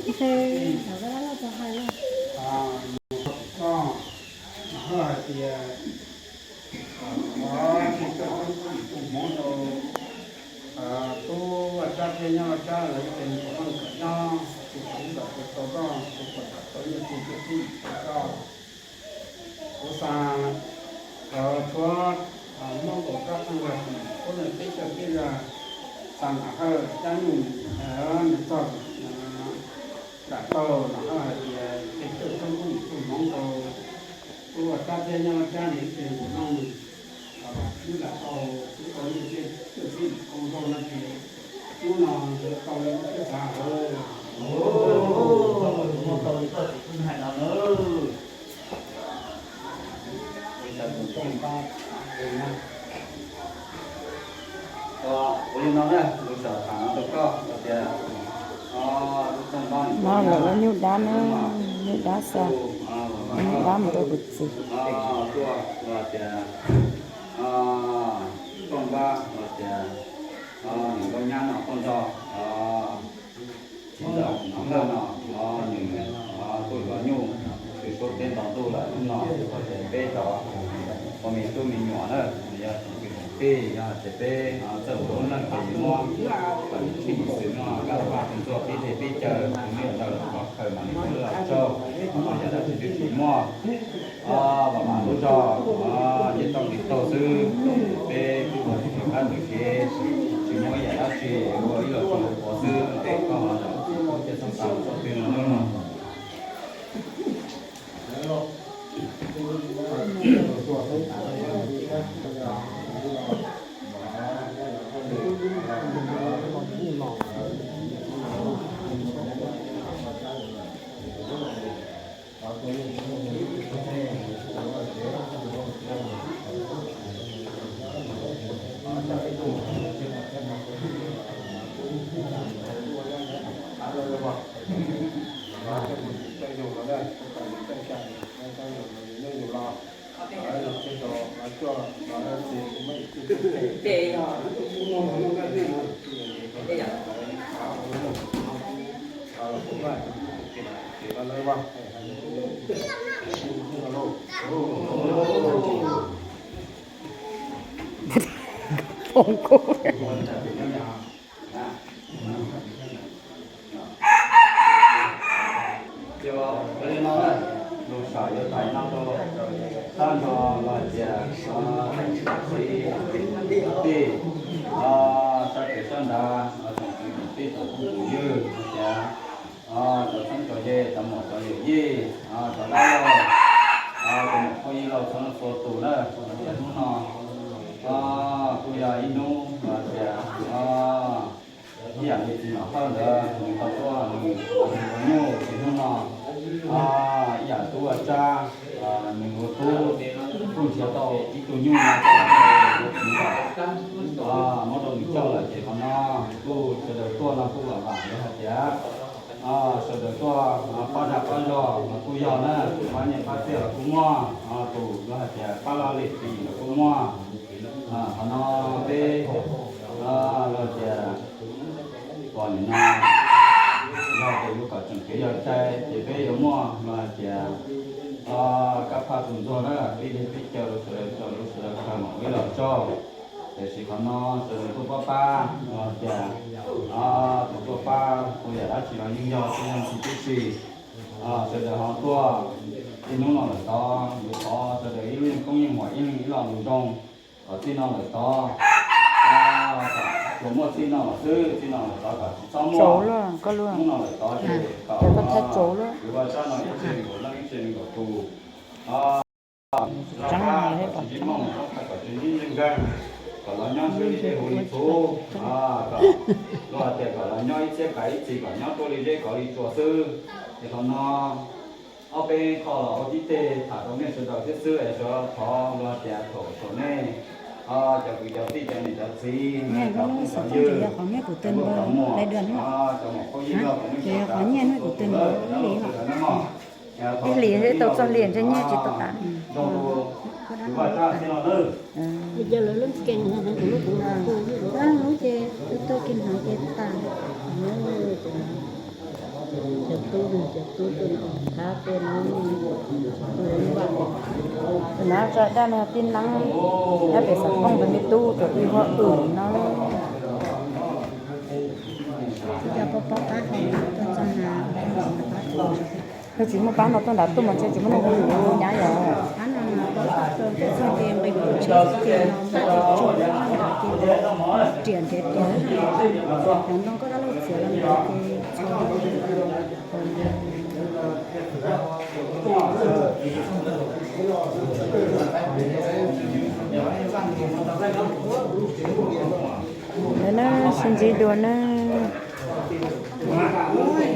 Koj hais tias, qhov tsis tau tub tub hmoov rau tub Vaj Tsab thiab nyab Vaj Tsab lawv ib tsev neeg kom noj kom nyob, tsis tau ib los tau koj, tsis tau tau nyiaj txiag tub txib rau koj. Kuv xa cov tshuab muab kaum rab qeej los sim pub nws peb caug peb zag, xa Nam Hawj cab nyuj nws txog nram taug, Nam Hawj hais tias peb caug tub tub hmoov rau tub Vaj Tsab thiab nyab Vaj Tsab nws ib tsev neeg kom noj, wb lam tau, wb tau nyiaj txiag tub txib koo nrog no ces hnub no nkawd tau li thiab xav. Muaj tau li koj txiv tub hais no na. Ua li no na, kuv xav tham no rau koj hais tias, no lawv lub nyuj dab na, nyuj dab xa, nyuj dab mus rau kuv txiv. Tuaj los tias, Tooj Npab los tias, Niam Nkauj Nyab no tuaj nrog txiv ntxawm Nam Hawj no, nws tuaj yuav nyuj, twb suab teb nto ntuj lawm, hnub no yog tias peb cov ua me tub me nyuam na, yog tsis kwv tij, yog tias peb txawj ua lub neej ces yuav muab kom nws tshwj xwm no, kab vaj tus ntxuag pib teg pib caw, nws ntawd los khaws mas nws lub los tsaug, yam dab tsi twb tsis muaj. Vam mam lub zog, nyiaj txoj nqi taug xwb, peb twb ua tsis tau qab ntawm kev, tsis muaj ib yam dab tsi, ua ib los tsuas los quav xwb, es koj ho ntawm txoj twg no nawb. Foom kub. Ces ua li no, lus sam yuav tham no rau tag nrho los hais tias, txiv, tij, sab pem sab nrad, tsoom kwv tij tsoom phooj ywg hais tias, cov txheeb cov ze, cov muam cov yawm yij, cov dab laug, cov muam phooj ywg laug txhua leej txhua tus na, los tias hnub no kuj yog ib hnub los tias ib yam li txiv Nom Hawj ntawd nws tau tuaj nws ua nyuj ces hnub no ib yam tub Vaj Tsab nws ua tub kuj nrhiav tau ib tug nyuj no coj los ua txiv lawm, muab rau nws coj lawm ces qhov no kuj sawv daws tuaj no kuj vam vam li hais tias sawv daws tuaj pab dag pab zog los kuj yog na, pab nyiaj pab txiaj los kuj muaj, tus los hais tias pab laj lim tis los kuj muaj. Qhov no peb los tias kom nim no yog tias yuav kom tseem kev yog cai ces peb yuav muaj los hais tias kab phaj tus ntxuag na, peb peb caw rau sawv daws, rau sawv daws khaws mam ua ib los tsaug. Tiam sis qhov no sawv daws tuaj pab pab los hais tias tus tuaj pab ua yam dab tsi los yeej yog tib neeg tib si. Sawv daws ho tuaj ib hnub no lawm tod, yuav thov sawv daws ib lub yeej koob yeej muam ib leeg ib lo lus zoo kom txij no lawm tod, tsuas muaj txij no los xwb, txij no lawm tod kom tsis txhob muaj. Hnub no lawm tod ces kom kwv Vaj Tsab no ib tse nees nkaum leej ib tse nees nkaum tus, laj kab kom tsis ntsib mooj, laj kab kom tsis ntsib nkeeg, kom los nyob ntsib li dej huv li txhuv, kom luag hais tias kom los nyob ib txhiab kav ib txhis, kom nyob tuaj li zeb kov li tsua xwb. Ces qhov no ob peb qho los ua tib teg tham rau nej sawv daws thiab xwb es sawv thov luag hais tias thaum thaum nej cov kwv cov tij cov niam cov txiv, cov phooj cov ywg, cov nkauj cov muam, cov muam phooj ywg, cov muam phooj ywg, cov muam phooj ywg, ib hlis tau txog hli ntshe nyiaj tsis tau tas. Yog lawv lub kees, lub ces tuaj kees hnav ces tas. Tub, cov tub tuaj no, thab tuaj no, tuaj no tso daj no tib neeb, nyob pem xav phooj ntawd me tub tuaj ib huab wm no. Yog tsis muaj pab no tuaj nrad tuaj mas ntshe tsis muaj neeg hu yus nyab yom. Ntawd na, sib ntsib dua na.